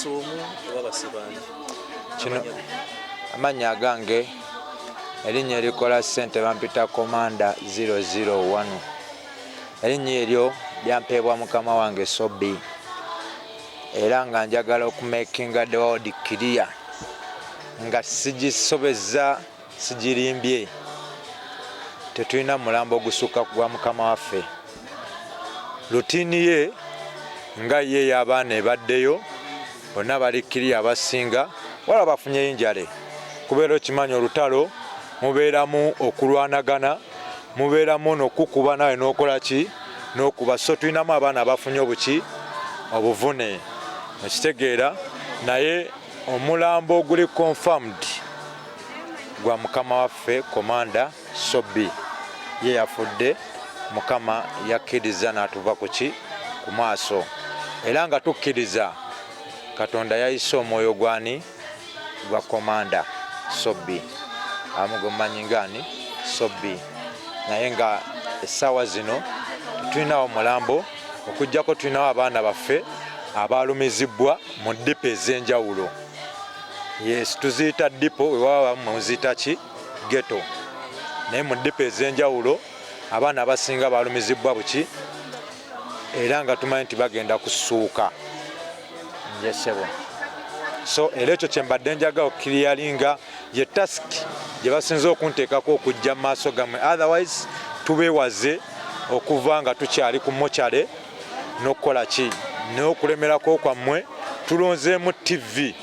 Basse omu oba basse bangi? Kino amannya agange, erinnya erikola ssente bampita Commander 001. Erinnya eryo lyampeebwa mukama wange Sobbi, era nga njagala okumakinga the world clear nga sigisobezza, sigirimbye. Tetulina mulambo ogusukka gwa mukama waffe. Routine ye nga ye ey'abaana ebaddeyo, bonna bali clear, abasinga wala bafunye injury, kubeera okimanyi olutalo mubeeramu okulwanagana, mubeeramu nokukuba nawe nokola ki nokuba. So tulinamu abaana abafunye obuki obuvune, okitegeera, naye omulambo oguli confirmed gwa mukama waffe Commander Sobbi. Ye yafudde, Mukama yakkiriza n'atuva ku ki ku maaso, era nga tukkiriza Katonda yayise omwoyo gwani gwa Commander Sobbi, abamu gwe mumanyi ngaani Sobbi. Naye nga essaawa zino tetulinawo mulambo, okuggyako tulinawo abaana baffe abalumizibbwa mu depot ez'enjawulo. Yes, tuziyita depot, wewaba muziyita ki ghetto, naye mu depot ez'enjawulo abaana abasinga balumizibbwa buki, era nga tumanyi nti bagenda kusuuka njesebo. So era ekyo kyembadde njagala okukiriyalinga, ye task gye basinze okunteekako okujja mu maaso gammwe. Otherwise tubeewaze okuva nga tukyali ku mochale n'okukola ki n'okulemerako kwammwe. Tulonzeemu TV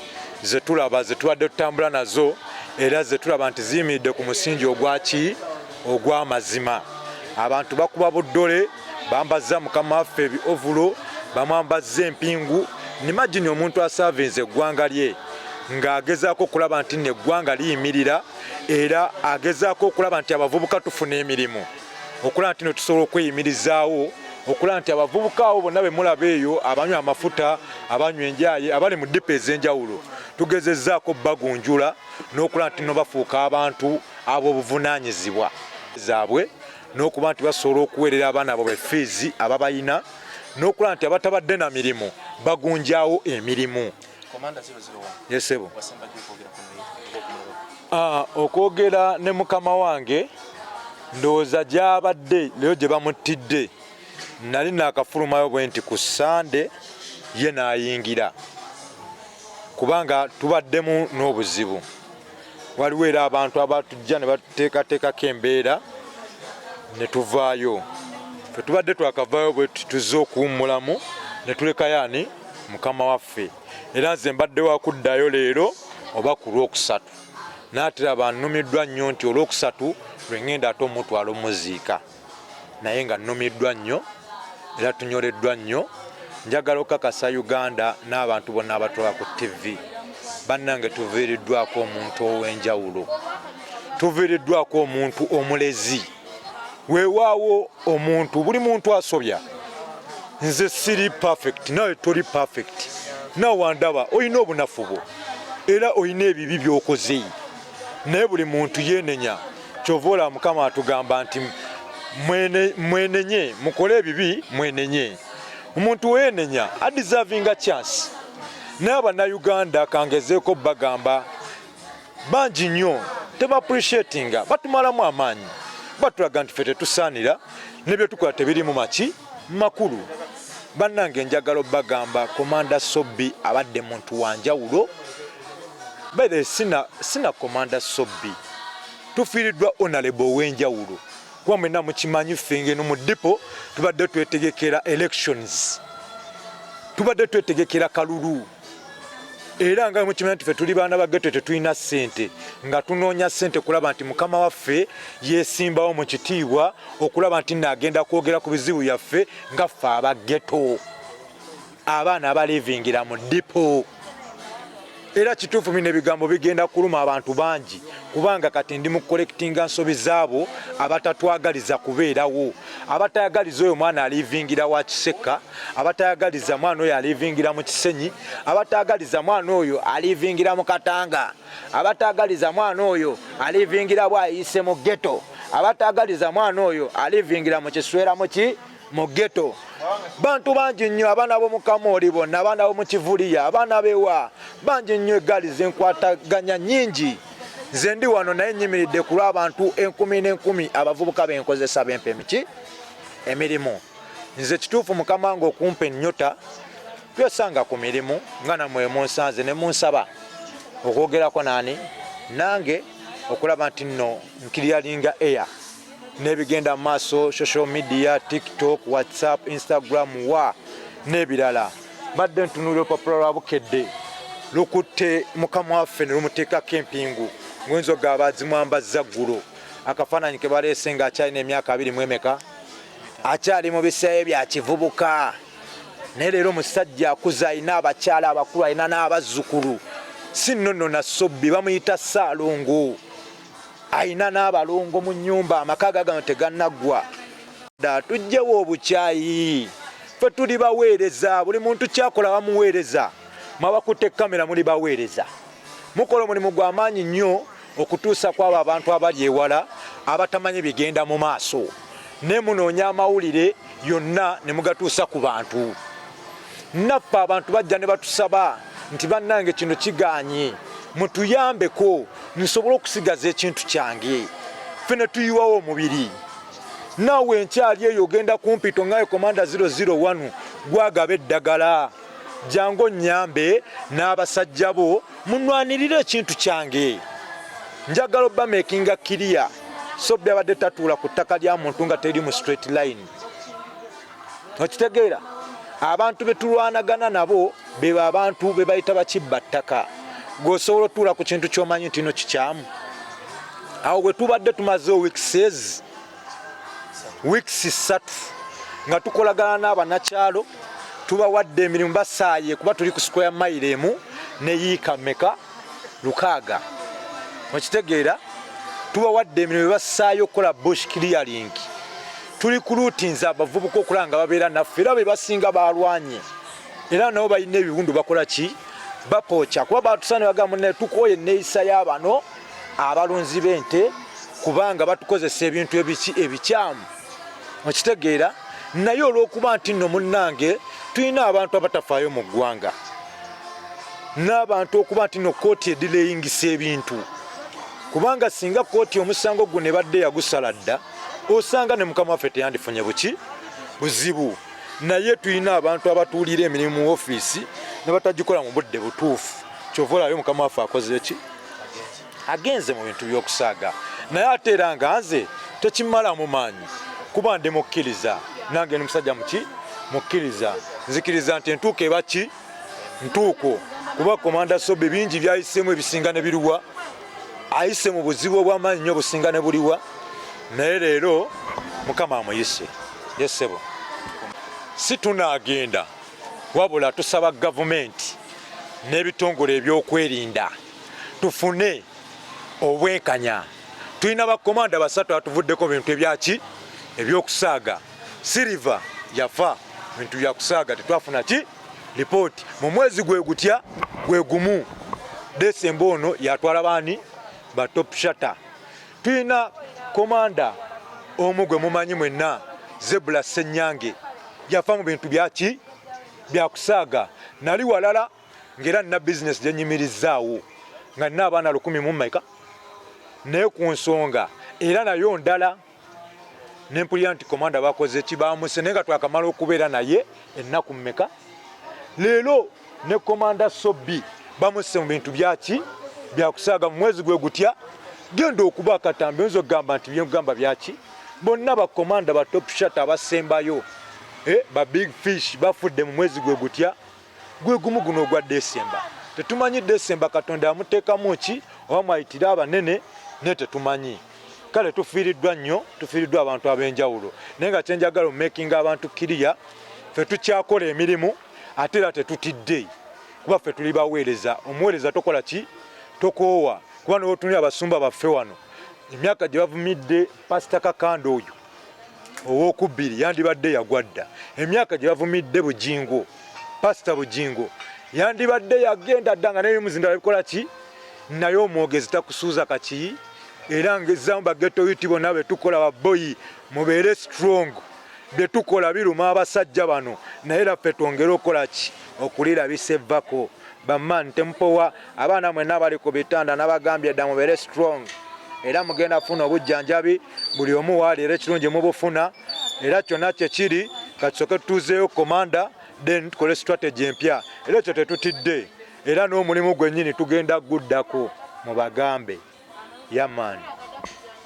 ze tulaba, ze tubadde tutambula nazo, era ze tulaba nti ziyimiridde ku musingi ogwaki ogw'amazima. Abantu bakuba buddole, bambazza mukama waffe ebi overall, bamwambazza empingu. Imagine omuntu asaavinze eggwanga lye ng'agezaako okulaba nti nno eggwanga liyimirira, era agezaako okulaba nti abavubuka tufuna emirimu, okulaba nti no tusobola okweyimirizaawo, okulaba nti abavubuka abo bonna be mulaba eyo abanywa amafuta, abanywa enjaye, abali mu depot ez'enjawulo, tugezezzaako bagunjula n'okulaba nti no bafuuka abantu ab'obuvunaanyizibwa zaabwe, n'okuba nti basobola okuweerera abaana baabwe fees ababayina, n'okulaba nti abatabadde na mirimu bagunjaawo emirimu. Commander 001. Yes, sebo. Wasemba ddi okwogera ku naye oba okumulaba? Okwogera ne mukama wange, ndowooza gy'abadde leero gye bamuttidde, nali naakafulumayo bwe nti ku Sande, ye n'ayingira, kubanga tubaddemu n'obuzibu. Waliwo era abantu abatujja ne batuteekateekako embeera ne tuvaayo. Ffe tubadde twakavaayo bwe tuzze okuwummulamu ne tulekayo ani mukama waffe, era nze mbadde wakuddayo leero oba ku Lwokusatu, n'ateraba nnumiddwa nnyo nti Olwokusatu lwe ŋŋenda ate omutwala omuziika, naye nga nnumiddwa nnyo era tunyoleddwa nnyo. Njagala okukakasa Uganda n'abantu bonna abatulaba ku TV, bannange, tuviiriddwako omuntu ow'enjawulo, tuviiriddwako omuntu omulezi. Weewaawo omuntu, buli muntu asobya. Nze siri perfect, nawe toli perfect, nawe wandaba olina obunafu bwo era olina ebibi by'okoze, naye buli muntu yeenenya. Kyova olaba Mukama atugamba nti mwenenye, mukole ebibi mwenenye. Omuntu weenenya adeservinga chance. Naye Abannayuganda kangezeeko bagamba bangi nnyo teba appreciatinga, batumalamu amaanyi, batulaga nti ffe tetusaanira ne byetukola tebirimu maki makulu. Bannange, njagala obbagamba Commander Sobbi abadde muntu wanjawulo. By the sina Commander Sobbi, tufiiriddwa honorable ow'enjawulo, kuba mwenna mukimanyi ffe ngeno mu depot tubadde twetegekera elections, tubadde twetegekera kalulu, era nga mukimanyi nti ffe tuli baana ba ghetto, tetulina ssente, nga tunoonya ssente kulaba nti mukama waffe yeesimbawo mu kitiibwa okulaba nti naagenda kwogera ku bizibu byaffe nga ffe aba ghetto, abaana abalivingira mu depot. Era kituufu, bino ebigambo bigenda kuluma abantu bangi, kubanga kati ndi mu correctinga nsobi zaabo abatatwagaliza kubeerawo, abatayagaliza oyo mwana alivingira wa Kiseka, abatayagaliza mwana oyo alivingira mu Kisenyi, abatayagaliza mwana oyo alivingira mu Katanga, abatayagaliza mwana oyo alivingira bwayise mu ghetto, abatayagaliza mwana oyo alivingira mu Kiswera muki. Mu ghetto bantu bangi nnyo, abaana b'omukamooli bonna, abaana b'omukivuliya, abaana bewa bangi nnyo, eggaali zenkwataganya nnyingi. Nze ndi wano naye nyimiridde ku lw'abantu enkumi n'enkumi, abavubuka benkozesa, bempa emiki emirimu. Nze kituufu Mukama nga okumpa ennyota twesanga ku mirimu nga namwe munsanze ne munsaba okwogerako nani nange okulaba nti nno nclearinga air n'ebigenda mu maaso, social media, TikTok, WhatsApp, Instagram wa n'ebirala. Mbadde ntunuulira olupapula lwa Bukedde, lukutte mukama waffe ne lumuteekako empingu ng'enzoga abazimwambazza ggulo. Akafaananyi ke baleese ng'akyalina emyaka abiri mu emeka, akyali mu biseera bya kivubuka, naye leero musajja akuze, alina abakyala abakulu, alina n'abazzukulu. Si nno nno na Sobbi, bamuyita Ssaalongo, alina n'abalongo mu nnyumba, amaka gagano tegannaggwa. Tujjewo obukyayi, ffe tuli baweereza, buli muntu kyakola bamuweereza. Mwabakutte kamera, muli baweereza, mukola omulimu gw'amaanyi nnyo okutuusa ku abo abantu abali ewala abatamanyi bigenda mu maaso, ne munoonya amawulire yonna ne mugatuusa ku bantu. Naffe abantu bajja ne batusaba nti, "Bannange, kino kiganye, mutuyambeko nsobole okusigaza ekintu kyange." Ffe ne tuyiwawo omubiri. Naawe enkyali eyo ogenda kumpito ngaye Komanda 001 gwagaba eddagala, jangu onnyambe n'abasajja bo munwanirire ekintu kyange. Njagala obba makinga clear, so byabadde tatuula ku ttaka lya muntu nga teri mu straight line. Okitegeera, abantu betulwanagana nabo beba abantu be bayita bakibba ttaka. Gweosobola otuula ku kintu kyomanyi nti no kikyamu? Awo bwe tubadde tumazeewo weeks 3 nga tukolagana n'abanakyalo, tubawadde emirimu, basaaye kuba tuli ku square mile emu ne yiika meka 600. Okitegeera, tubawadde emirimu, basaayo okukola bush clearing. Tuli ku luutinza abavubuka okulaba nga babeera naffe, era be basinga balwanye, era nabo balina ebiwundu, bakola ki, bapooca kuba batusana bagamba, "Munnaye, tukooye enneeyisa y'abano abalunzi b'ente kubanga batukozesa ebintu ebiki ebikyamu." Okitegeera, naye olw'okuba nti nno munnange tulina abantu abatafaayo mu ggwanga n'abantu, okuba nti no kooti edelayingisa ebintu, kubanga singa kooti omusango guno ebadde yagusala dda, osanga ne mukama waffe teyandifunye buki buzibu. Naye tulina abantu abatuulira emirimu mu ofiisi ne batagikola mu budde butuufu. Kyova olayo mukama waffe akoze ki, agenze mu bintu by'okusaaga. Naye ate era nga nze tekimala mu maanyi kuba ndi mukkiriza, nange ndi musajja muki mukkiriza, nzikiriza nti entuuko eba ki ntuuko, kuba Komanda Sobi bingi byayiseemu ebisinga ne biruwa, ayise mu buzibu obw'amaanyi nnyo obusinga ne buliwa, naye leero Mukama amuyise. Yesebo, si tunaagenda, wabula tusaba gavumenti n'ebitongole ebyokwerinda tufune obwenkanya. Tulina bakomanda basatu atuvuddeko bintu ebyaki ebyokusaaga. Siriva yafa bintu byakusaaga, tetwafuna ki lipooti. Mu mwezi gwe gutya gwe gumu, Desemba, ono yatwala baani ba top shata. Tulina komanda omu gwe mumanyi mwenna, Zebula Ssenyange, yafa mu bintu byaki byakusaaga. Nali walala ng'era nina bizinesi gyenyimirizaawo nga nina abaana 1000 mu mmeka, naye ku nsonga era nayo ndala nempulira nti komanda bakoze ki, bamuse, naye nga twakamala okubeera naye ennaku mmeka. Leero ne Komanda Sobbi bamuse mu bintu byaki byakusaaga mu mwezi gwe gutya. Genda okuba akatambi, oyinza okugamba nti byengamba byaki, bonna bakomanda ba top shat abasembayo, ba big fish bafudde mu mwezi gwe gutya gwe gumu guno ogwa Desemba. Tetumanyi Desemba Katonda yamuteekamu ki oba mwayitire abanene, naye tetumanyi. Kale tufiiriddwa nnyo, tufiiriddwa abantu ab'enjawulo, naye nga kyenjagala omakinga abantu clear, ffe tukyakola emirimu ate era tetutidde, kuba ffe tuli baweereza. Omuweereza tokola ki, tokoowa, kuba nowotunira abasumba baffe wano emyaka gye bavumidde Pasita Kakanda oyo owokubiri yandibadde yagwa dda, emyaka gye bavumidde Bujingo, Pasita Bujingo yandibadde yagenda dda, nga nebimuzindala bikola ki. Naye omwogezi takusuuza kaki, era ngezaamu ba ghetto youth bonna betukola, baboyi mubeere strong. Bye tukola biruma abasajja bano, naye era ffe twongere okukola ki? Okulirabisa evvako. Bamman, temupowa. Abaana mwenna abali ku bitanda, nabagambye dda, mubeere strong era mugenda kufuna obujjanjabi buli omu waali, era ekirungi mubufuna. Era kyonna kyekiri, katusooke tutuuzeeyo komanda, then tukole strategy empya. Era ekyo tetutidde, era n'omulimu gwennyini tugenda guddako. Mubagambe, yeah man.